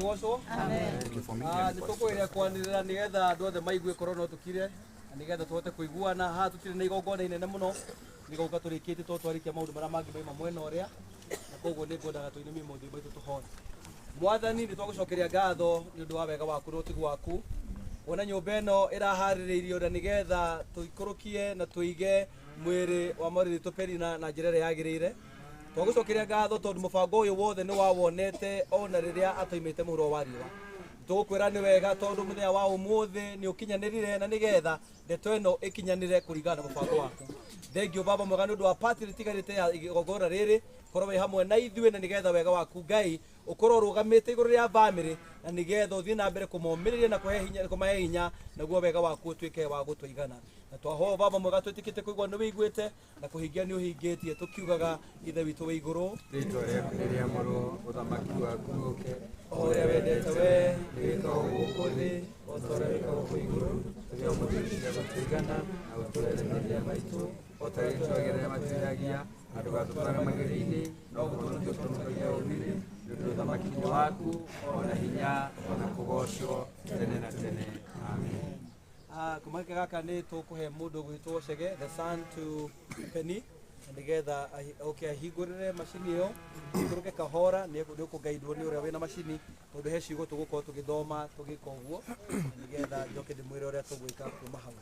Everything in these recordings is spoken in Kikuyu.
Arogocwo. Nĩ tũkwĩrĩa kwanĩrĩra nĩgetha andũ othe maigue korwo no tũkire na nĩgetha tũhote kũiguana. Haha tũtirĩ na igongona inene mũno, nĩgũka tũrĩkĩtie tondũ twarĩkia maũndũ marĩa mangĩ maima mwena ũrĩa, na koguo nĩ ngwendaga tũinamie mothiũ maitũ tũhoe. Mwathani, nĩ twagũcokeria ngatho nĩ ũndũ wa wega waku na ũtugi waku, kuona nyũmba ĩno ĩraharĩrĩirio na nĩgetha tũikũrũkie na tũige mwĩrĩ wa mwarĩ witũ Penina na njĩra ĩrĩa yagĩrĩire. Twagũcokeria ngatho tondũ mũbango ũyũ wothe nĩ wawonete ona rĩrĩa atoimĩte mũhuro wa riũa. Tũgũkwĩra nĩ wega tondũ mũthenya wa ũmũthĩ nĩ ũkinyanĩrire na nĩgetha ndeto ĩno ĩkinyanĩre kũringana na mũbango waku. Thengiũ Baba mwega nĩ ũndũ wa pati rĩtigarĩte ya igongona rĩrĩ, korwo wĩ hamwe na ithuĩ na nĩgetha wega waku Ngai ũkorwo ũrũgamĩte igũrũ rĩa bamĩrĩ na nĩgetha ũthiĩ na mbere kũmomĩrĩria na kũhe hinya, kũmahe hinya, naguo wega waku ũtuĩke wa gũtũigana. Na twahoya Baba mwega twĩtĩkĩte kũigua nĩ wĩiguĩte na kũhingia nĩ ũhingĩtie, tũkiugaga Ithe witũ wĩ igũrũ, rĩtwa rĩaku nĩ rĩamũrwo, ũthamaki waku ũke, o ũrĩa wendete we nĩwĩkagwo gũkũ thĩ o ta ũrĩa wĩkagwo kũu igũrũ. Tũhe ũmũthĩ cia gũtũigana na ũtũhe mehia maitũ o ta ũrĩa twagĩrĩra arĩa matwĩhagia, na ndũgatũtware magerio-inĩ, no gũtũhonokia ũtũhonokagia ũũru-inĩ, nĩ ũndũ ũthamaki nĩ waku, o na hinya, o na kũgoocwo tene na tene. Amen. Kuma gĩkĩ gaka nĩ tũkũhe mũndũ ũgwĩtwo Chege, the son to Penny, na nĩgetha oke ahingũrĩre macini ĩyo ikũrũke kahora. Nĩ ũkũgaidwo nĩ ũrĩa wĩna macini tondũ he ciugo tũgũkorwo tũgĩthoma tũgĩka ũguo, nĩgetha njoke ndĩmwĩre ũrĩa tũgwĩka kuma hau.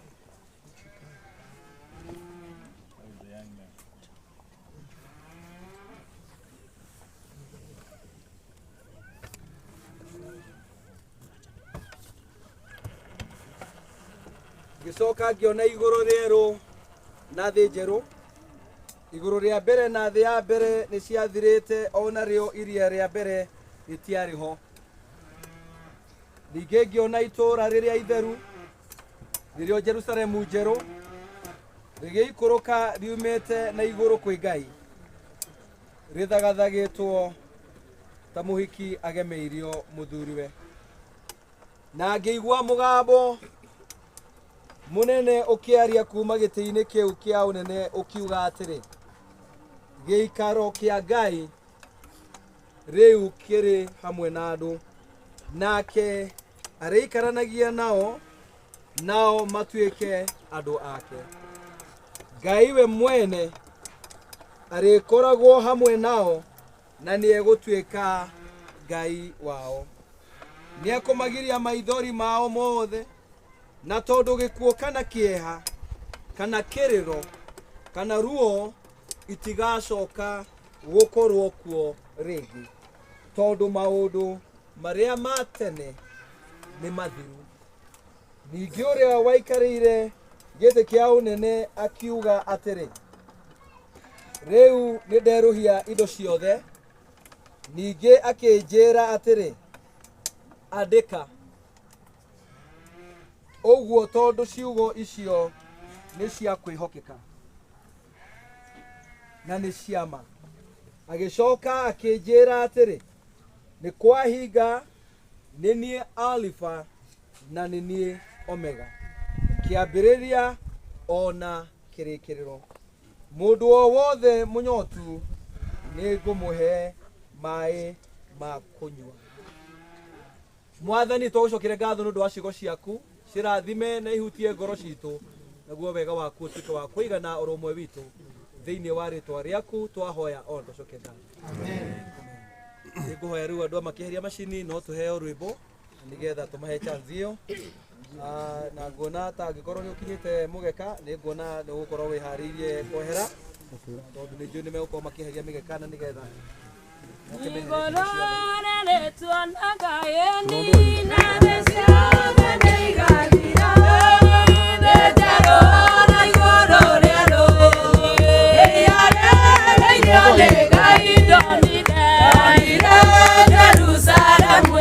Ngĩcoka ngĩona igũrũ rĩerũ na thĩ njerũ. Igũrũ rĩa mbere na thĩ ya mbere nĩ ciathirĩte, ona rĩo iria rĩa mbere rĩtiarĩ ho. Ningĩ ngĩona itũũra rĩrĩa itheru, nĩrĩo Jerusalemu njerũ, rĩgĩikũrũka riumĩte na igũrũ kwĩ Ngai, rĩthagathagĩtwo ta mũhiki agemeirio mũthuriwe. Na ngĩigua mũgambo mũnene ũkĩaria kuma gĩtĩ-inĩ kĩu kĩa ũnene ũkiuga atĩrĩ, gĩikaro kĩa Ngai rĩu kĩrĩ hamwe na andũ, nake arĩikaranagia nao, nao matuĩke andũ ake. Ngai we mwene arĩkoragwo hamwe nao na nĩegũtuĩka Ngai wao. Nĩekũmagiria maithori mao mothe, na tondũ gĩkuũ kana kĩeha kana kĩrĩro kana ruo itigacoka gũkorwo kuo rĩngĩ, tondũ maũndũ marĩa ma tene nĩ mathiru. Ningĩ ũrĩa waikarĩire gĩtĩ kĩa ũnene akiuga atĩrĩ, rĩu nĩ nderũhia indo ciothe. Ningĩ akĩnjĩra atĩrĩ, andĩka ũguo tondũ ciugo icio nĩ cia kwĩhokeka na nĩ cia ma. Agĩcoka akĩnjĩra atĩrĩ, nĩ kwahinga, nĩ niĩ Alifa na nĩ niĩ Omega, kĩambĩrĩria ona kĩrĩkĩrĩro. Mũndũ o wothe mũnyotu nĩ ngũmũhe maĩ ma kũnyua. Mwathani, twagũcokeria ngatho nĩ ũndũ wa ciugo ciaku, cirathime na ihutie ngoro citũ, naguo wega waku ũtuĩke wa kũigana oro ũmwe witũ. Thĩinĩ wa rĩtwa rĩaku twahoya o twacoke ngatho. Nĩngũhoya rĩu andũ a makĩeheria macini no tũheo rwĩmbo nĩgetha tũmahe chance ĩyo. Na nguona ta angĩkorwo nĩ ũkinyĩte mũgeka, nĩ nguona nĩ ũgũkorwo wĩharĩirie kwehera, tondũ nĩ njũĩ nĩ megũkorwo makĩeheria mĩgeka na nĩgetha moke meherie indo ciothe. Jerusalemu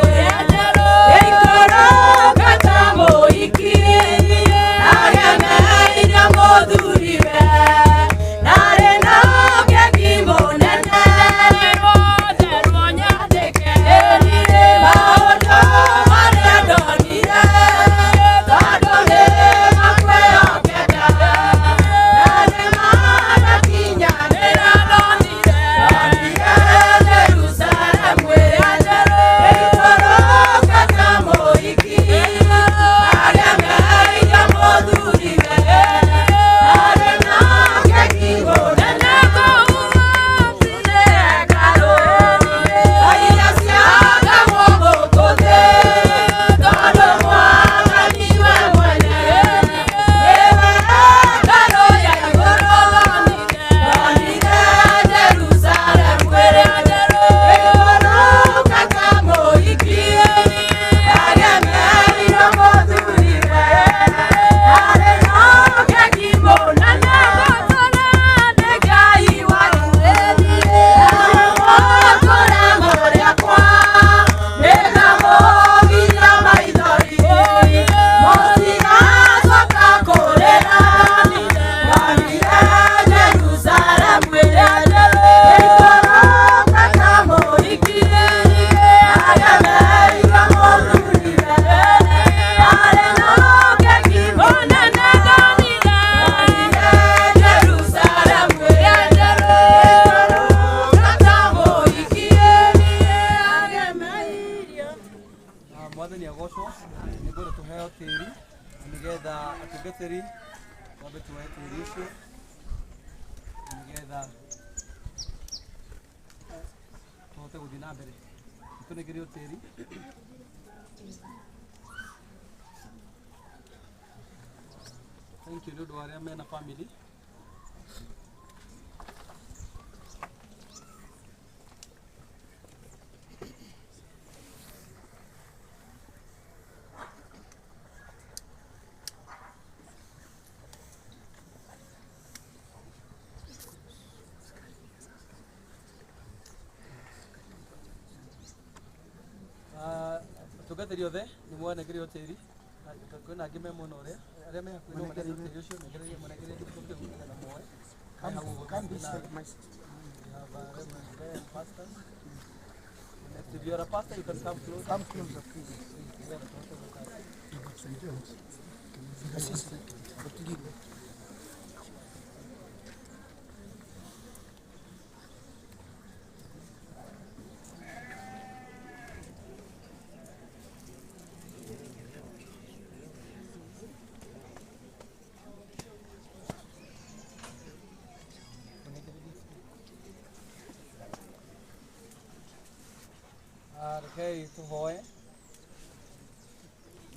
ikoroka ta mũhiki agemeire mũthuriwe narĩ na ũgeni mũnene maũndũ marĩa ndonire. Nigetha tũhote gũthiĩ na mbere. Tũnengerio tĩri. Thank you nĩ ũndũ wa arĩa mena family. Tungatĩri othe nĩ mwanengerio tĩri. Kwĩna angĩ me mwena ũrĩa arĩa me hakuhĩ no manengerio tĩri ũcio, mũnengerie gĩciko kĩu nĩgetha moe. Come this side, my sister. We have Reverend there and pastors. If you are a pastor, you can come closer. Come closer, please. Sister, Rekei tuhoe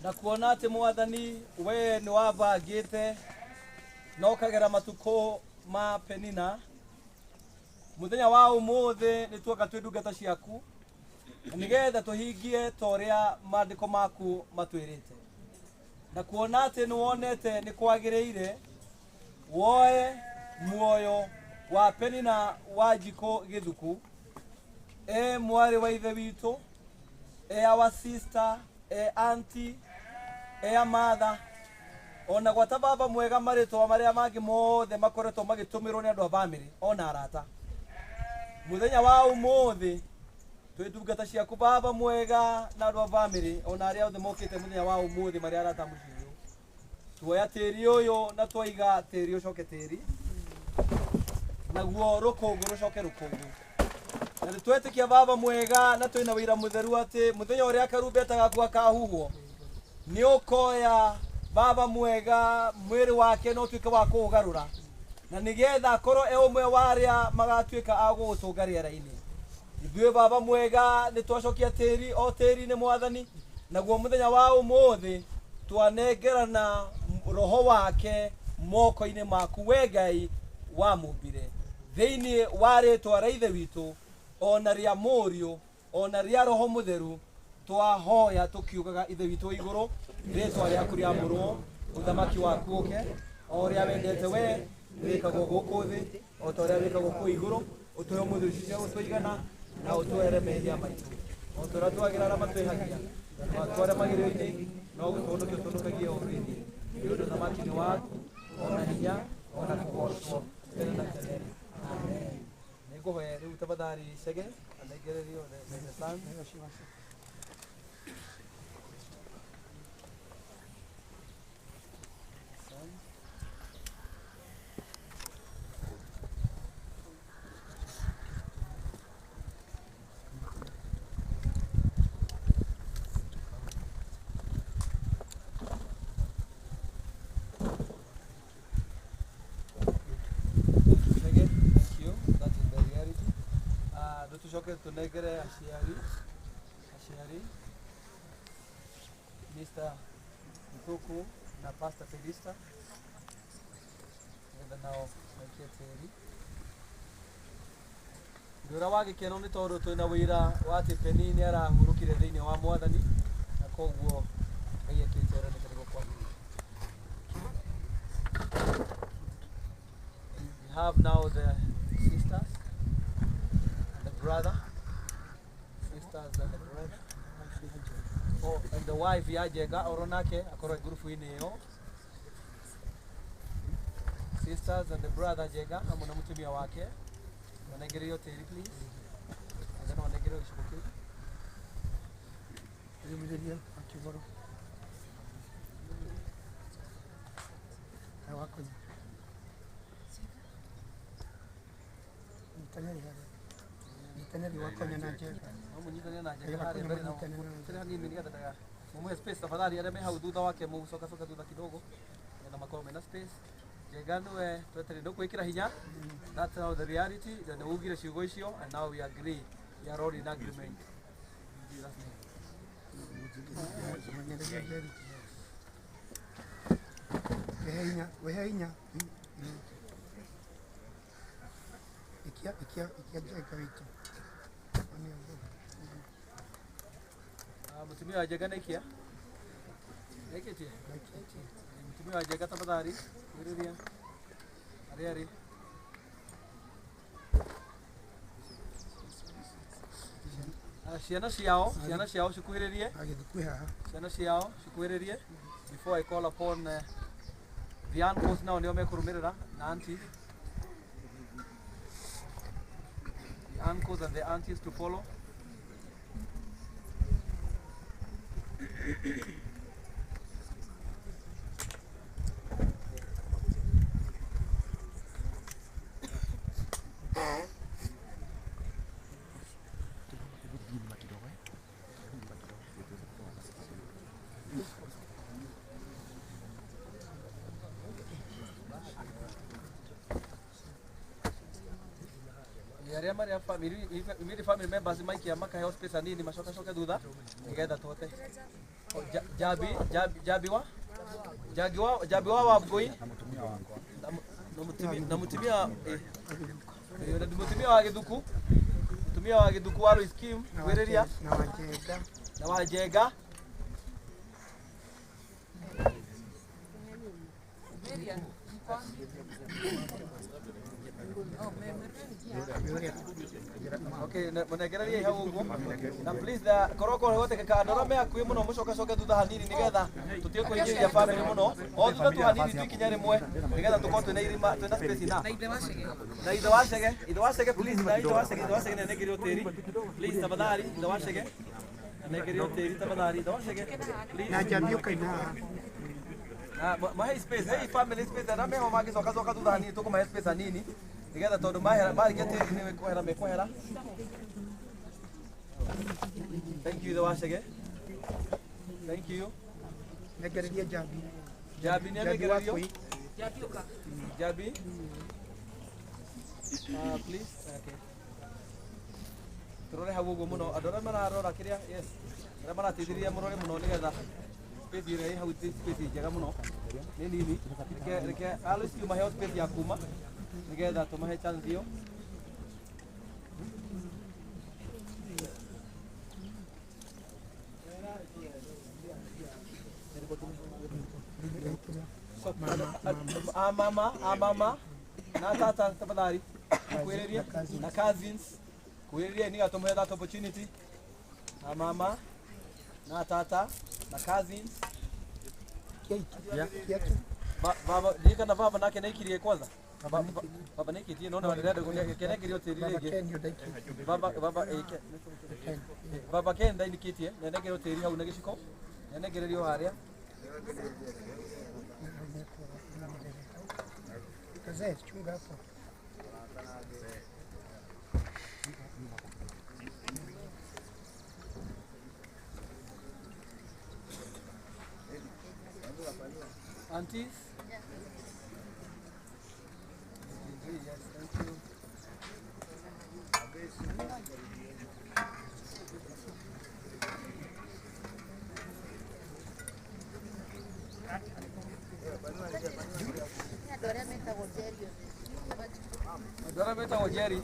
na kuona atĩ Mwathani we nĩ wabangĩte na ũkagera matukũ ma Penina. Mũthenya wa ũmũthĩ nĩ tuoka twĩ ndungata ciaku na nĩgetha tũhingie ta ũrĩa maandĩko maku matwĩrĩte, na kuona atĩ nĩ wonete nĩ kwagĩrĩire woe muoyo wa Penina wa Njikũ Gĩthuku, e mwarĩ wa ithe witũ, e our sister, e auntie, e a mother, ona gwata baba mwega marĩtwa marĩa mangĩ mothe makoretwo magĩtũmĩrwo nĩ andũ a bamĩrĩ ona arata. Mũthenya wa ũmũthĩ twĩ ndungata ciaku baba mwega na andũ a bamĩrĩ ona arĩa othe mokĩte mũthenya wa ũmũthĩ marĩa arata mũciĩ ũyũ, tuoya tĩri ũyũ na twaiga tĩri ũcoke tĩri, naguo rũkũngũ rũcoke rũkũngũ. Na nĩ twetĩkia baba mwega na twĩna wĩira mũtheru atĩ mũthenya ũrĩa karumbeta gaku gakahuhwo nĩ ũkoya baba mwega mwĩrĩ wake na ũtuĩke wa kũũgarũra, na nĩgetha akorwo e ũmwe wa arĩa magatuĩka a gũgũtũnga rĩera-inĩ. Ithuĩ baba mwega nĩ twacokia tĩri o tĩri-inĩ Mwathani, naguo mũthenya wa ũmũthĩ twanengerana roho wake moko-inĩ maku we Ngai wamũmbire, thĩinĩ wa rĩtwa rĩa Ithe witũ ona rĩa Mũriũ ona rĩa Roho Mũtheru twahoya tũkiugaga Ithe witũ igũrũ, rĩtwa rĩaku rĩamũrwo, ũthamaki waku ũke, o ũrĩa wendete we wĩkagwo gũkũ thĩ o ta ũrĩa wĩkagwo kũu igũrũ. Ũtũhe ũmũthĩ irio cia gũtũigana na ũtũhere mehia maitũ o ta ũrĩa twagĩra arĩa matwĩhagia, ndũgatware magerio-inĩ no gũtũhonokia ũtũhonokagie ũũru-inĩ, nĩ ũndũ ũthamaki nĩ waku ona hinya ona kũgoocwo tene na tene. Amen. Nĩngũhoya rĩu tafadhali Chege anengererio the son. Chege, thank you. That is the reality. Tucoke tunengere aciari Mr. Mtuku na Pastor Felista nĩgetha nao maikie tĩri. Ũndũ ũrĩa wa gĩkeno nĩ tondũ twĩna wĩira wa atĩ Peni nĩ arahurũkire thĩinĩ wa Mwathani, na koguo Ngai ekĩte ũrĩa nĩguo kwagĩrĩire. We have now the sisters and the brother. Sisters and the brother. Oh, and the wife ya Jenga oro nake akorwo e ngurubu-inĩ ĩyo. Sisters and the brother Jenga hamwe na mũtumia wake. Manengererio tĩri please. Na no manengererio gĩciko kĩu. Rĩmĩrĩria akĩgoro. Wakonya. Nyitanĩri wakonya na Jenga. No mũnyitane na Jenga harĩa mbere na mũtĩre hanini nĩgetha ndaga mumuhe space tafadhali, arĩa me hau thutha wake mũcokacoka thutha kidogo nĩgetha makorwo mena space. Njenga nĩwe twetereire nĩ gwĩkĩra hinya. That's now the reality. Na nĩ ugire ciugo icio and now we agree. We are all in agreement. In Jesus' name. Wehe hinya. Ikia ikia ikia Njenga witũ. Mũtumia wa Njenga nĩaikia? Nĩaikĩtie? Mũtumia wa Njenga tafadhali, kuhĩrĩria harĩa arĩ. Ciana ciao cikuhĩrĩrie. Ciana ciao cikuhĩrĩrie before I call upon the uncles nao nĩo mekũrũmĩrĩra na aunties. The uncles and the aunties to follow. Arĩa marĩ a family immediate family members maikia makaheo space hanini macokacoke thutha nigetha tũhote. Oh, Jabi Jabi Jabi wa Jagi wa Jabi wa Wangũi na mũtumia na mũtumia wa Gĩthuku, mũtumia wa Gĩthuku wa Lois Kim kwĩrĩria. Na Wanjenga. Na Wanjenga. Okay, mũnengererie hau ũguo na please the korwo kũhotekeka andũ arĩa me hakuhĩ mũno mũcokacoke thutha hanini nĩgetha tũtige kũhinyĩrĩria family mũno, o thutha tu hanini tu ikinya rĩmwe nĩgetha tũkorwo twĩna irima, twĩna space enough. Na ithe wa Chege please, na ithe wa Chege nĩanengerio tĩri please, tafadhali. Ithe wa Chege anengerio tĩri tafadhali, ithe wa Chege please. Na Njambi ũkaina haha. Na mahe space, hey family space, arĩa meho mangĩcoka coka thutha hanini tũkũmahe space hanini nĩgetha tondũ mahera marĩkia tĩri nĩ kwehera mekwehera. Thank you, ithe wa Chege, thank you. Nengereria Njambi. Njambi nĩ Njambi wa anengererio. Kũi. Njambi, please. Okay, turore hau ũguo mũno andũ arĩa mararora kĩrĩa, yes, arĩa marateithĩrĩria mũrore mũno nĩgetha space ĩrĩa ĩ hau ti space njega mũno nĩ nini. Reke Alois tu maheo space ya kuma nĩgetha tũmahe chance ĩyo. A mama, a mama na tata tafadhali kuhĩrĩria na cousins kuhĩrĩria nĩgetha tũmahe that opportunity. A mama na tata na cousins. Baba ndikana baba nake naikirie kwanza. Baba naikitie nona ndĩrenda kenengerio tĩri Baba rĩngĩ. Ken nĩ Baba baba baba Ken ndainikitie nenengerio tĩri hau na gĩciko nenengererio harĩa. Kazee, chunga hapo. Aunties. Yes, thank you. Andũ arĩa metagwo Jerry.